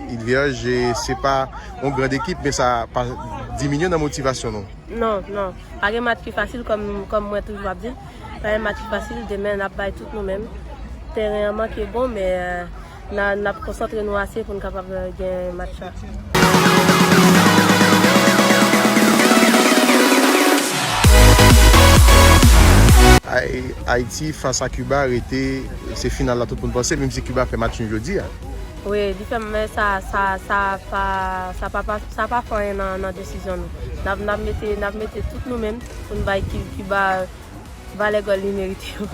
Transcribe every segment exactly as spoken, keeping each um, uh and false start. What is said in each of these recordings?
Île Vierge, e se pa yon grand ekip, men sa pa diminye nan motivasyon nou. Non, non. Pa gen match ki fasil, kòm, kòm mwen toujou ap di l. Pa gen match ki fasil, demen n ap bay tout nou menm. Teren an manke bon, men, euh, n a, n ap konsantre nou ase pou n kapab, euh, gen match la. Ay-, Ayiti fas a Kiba rete, se final la tout moun panse, menm si Kiba fè match nul jodi a. Wi, li fè, men sa, sa, sa pa, sa pa, pa, sa pa fè anyen nan, nan desizyon nou. N ap, n ap mete, n ap mete tout nou menm pou n bay Ki-, Kiba valè gòl li merite yo.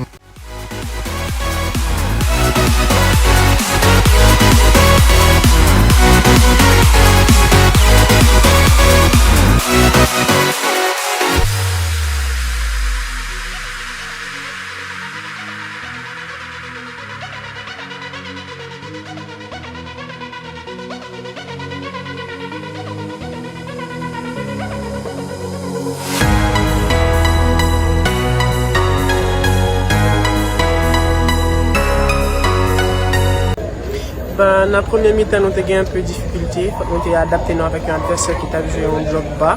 Ben, nan premye mitan, nou te gen anpe difikilte. Fòk nou te adapte nou avèk yon advèsè ki t ap jwe yon blòk ba.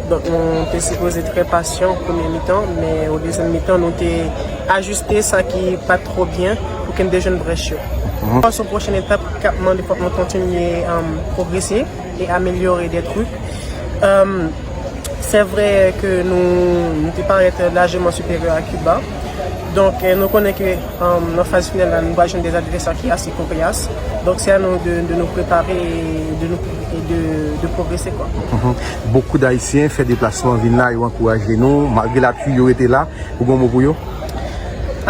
Donk, nou te sipoze trè pasyan premye mitan, men o dezyèm mitan, nou te ajiste sa ki pa t twò byen pou ke n te jwenn brèch yo. Mhm. Fòk se yon pwochèn etap k ap mande fòk nou kontinye, um, pwogrese e amelyore de trik. Um, se vre ke nou, nou te parèt lajman siperyè a Kiba. Donk, eh, nou konnen ke, um, nan faz final la, nou va jwenn de advèsè ki ase koryas. Donk, se a nou de, de nou prepare e de nou, e de, de pwogrese, kwa. Mhm. Bokou d Ayisyen fè deplasman vin la, yo ankouraje nou, malgre lapli, yo rete la. Ou gen yon mo pou yo?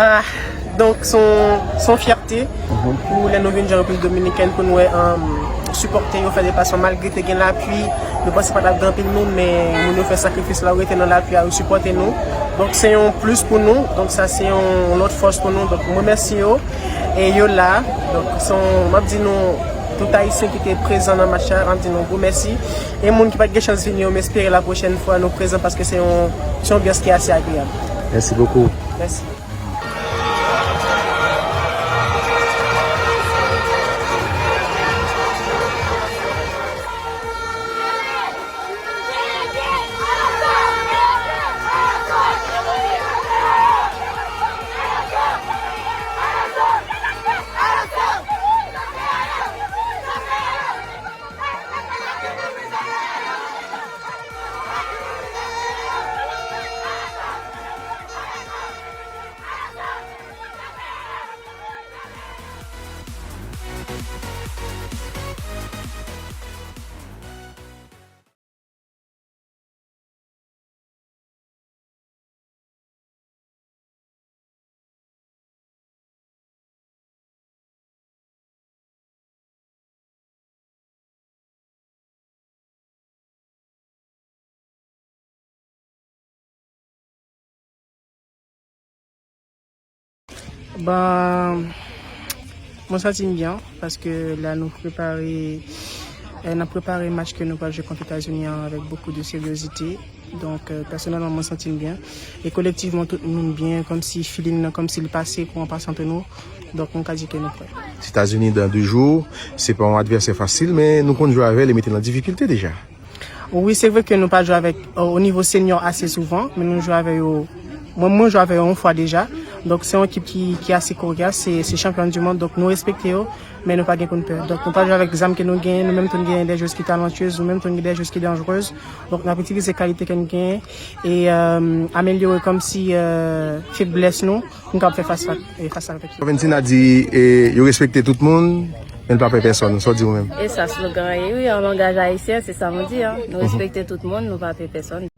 Ah, donk, se yon, se yon fyète pou lè nou vin jwe Repiblik Dominikèn, pou nou wè, um, sipòtè yo fè deplasman malgre te gen lapli. Nou panse pa t ap gen anpil moun, men moun yo fè sakrifis la, yo rete nan lapli a, yo sipòte nou. Donk, se yon plis pou nou. Donk, sa se yon, yon lòt fòs pou nou. Donk, mwen remèsye yo. E yo la. Donk, se yon, m ap di nou, tout Ayisyen ki te prezan nan match la, m ap di nou gwo mèsi. E moun ki pa t gen chans vini yo, m espere la pwochèn fwa nou prezan paske se yon, se yon anbyans ki ase agreyab. Merci beaucoup. Mèsi. Bon, mwen santi m byen, paske la nou prepare, eh, n ap prepare match ke nou pral jwe kont Etazini an avèk bokou de seryozite. Donk, eh, pèsonèlman, mwen santi m byen. E kolektivman, tout moun byen, kòmsi feeling nan, kòmsi li pase kouran pase ant nou. Donk, mwen ka di ke nou prè. Etazini dan de jou, se pa yon advèsè fasil, men nou konn jwe avè l e mete l an difikilte deja. Wi, se vre ke nou pa jwe avèk, o, o nivo senyò ase souvan, men nou jwe avè yo. Mwen, mwen jwe avè yo yon fwa deja. Donk, se yon ekip ki, ki ase koryas, se, se chanpyon di mond, donk nou respekte yo, men nou pa gen pou n pè. Donk, nou pa jwe avèk zam ke nou genyen, nou menm tou n genyen de jwez ki talantyez, nou menm tou n gen de jwez ki danjrez. Donk, n ap itilize kalite ke n genyen e, euh, amelyore kòmsi, euh, feblès nou. Nou kab fè fas, fas avèk yo. Florentina di, e, yo respekte tout moun, men l pa pè pèsonn. Sa w di ou menm? E sa slogan an ye, wi, an langaj ayisyen, se sa nou di, an. Nou respekte tout moun, nou pa pè pèsonn.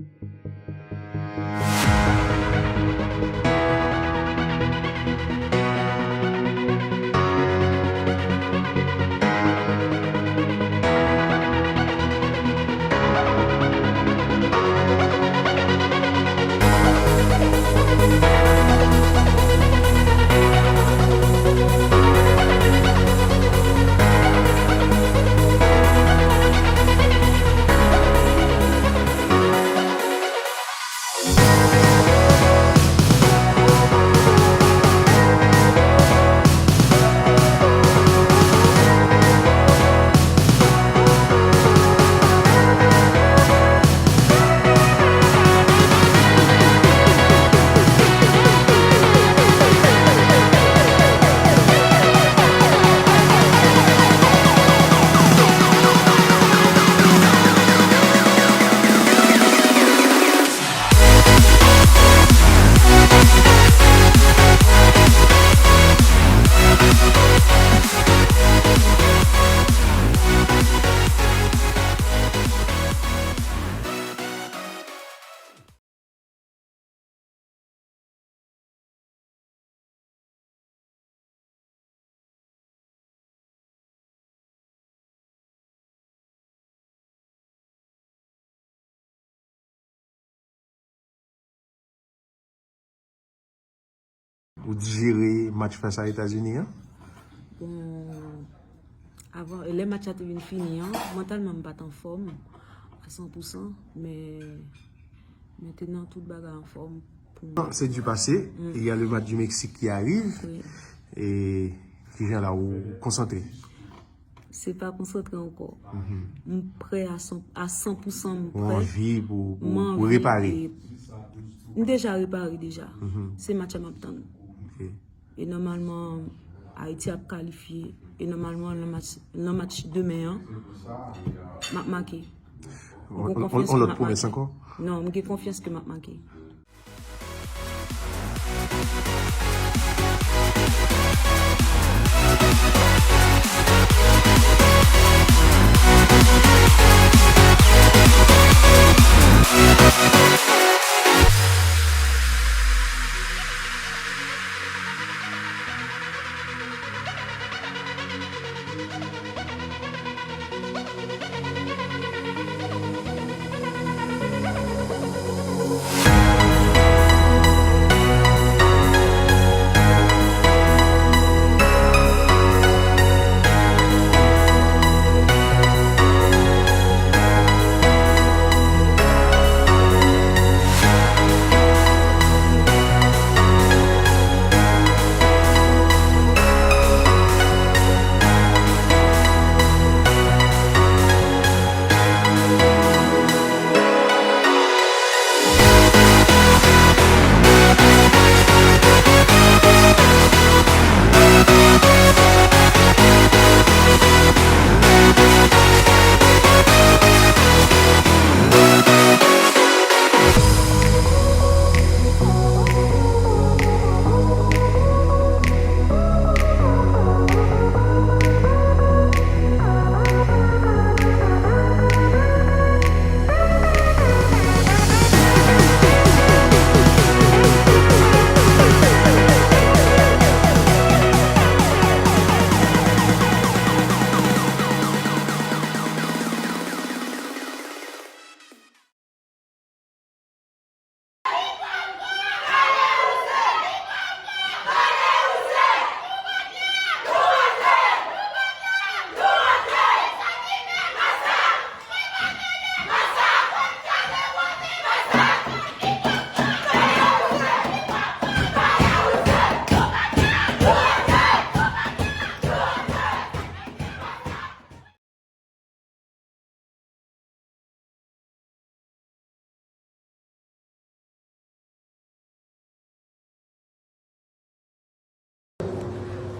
Ou dijere match fas a Etazini an? Bon, avan, lè match la te vin fini an, mantalman m pa t anfòm a san pou san, men mentnan tout bagay anfòm pou mwen. C'est du passé. Mm. Il y a le match du Mexique qui arrive. Wi. E kijan la ou konsantre? Se pa konsantre ankò. Mhm. M prè a san, a san pou san, m prè. Ou anvi pou, pou, pou repare. M deja repare deja. Mhm. Se match la m ap tann. Ok. E nòmalman, Ayiti ap kalifye. E nòmalman, nan match, nan match demen an, m ap make. M gen konfyans ke m ap make. On, on, on lòt pwomès ankò? Non, m gen konfyans ke m ap make.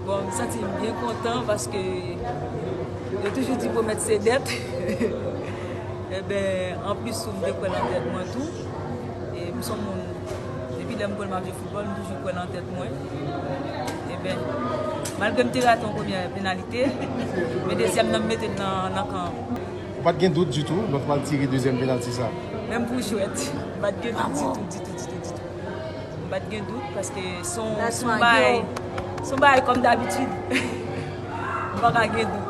Bon, m santi m byen kontan paske yo toujou di pwomèt se dèt. Eben, anplis ou m te kwè nan tèt mwen tou. E m se yon moun, depi lè m konn m ap jwe foutbòl, m toujou kwè nan tèt mwen. Eben, malgre m te rate yon premyè penalite, men dezyèm nan m mete l nan, nan kan an. Ou pa t gen dout ditou lè w t pral tire dezyèm penalti sa? Menm pou jwèt, m pa t gen dout ditou, ditou, ditou, ditou. M pa t gen dout paske se yon, se yon bagay, se yon bagay kòm dabitid. M pa ka gen dout.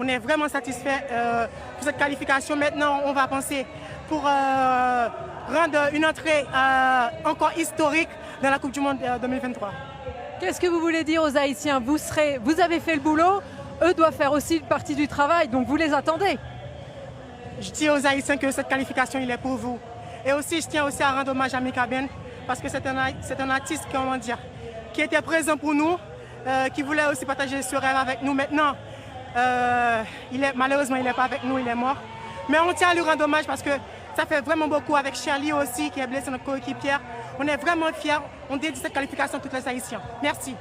On est vraiment satisfait euh, pour cette qualification. Maintenant, on va penser pour euh, rendre une entrée euh, encore historique dans la Coupe du Monde euh, deux mille vingt-trois. Qu'est-ce que vous voulez dire aux Haïtiens ? Vous serez, vous avez fait le boulot, eux doivent faire aussi partie du travail, donc vous les attendez. Je dis aux Haïtiens que cette qualification, il est pour vous. Et aussi, je tiens aussi à rendre hommage à Mika Ben, parce que c'est un, c'est un artiste, comment dire, qui était présent pour nous, euh, qui voulait aussi partager ce rêve avec nous. Maintenant, euh, il est, malheureusement, il n'est pas avec nous, il est mort. Mais on tient à lui rendre hommage parce que ça fait vraiment beaucoup avec Shirley aussi, qui est blessée, notre coéquipière. On est vraiment fiers. On dédie cette qualification à tous les Haïtiens. Merci.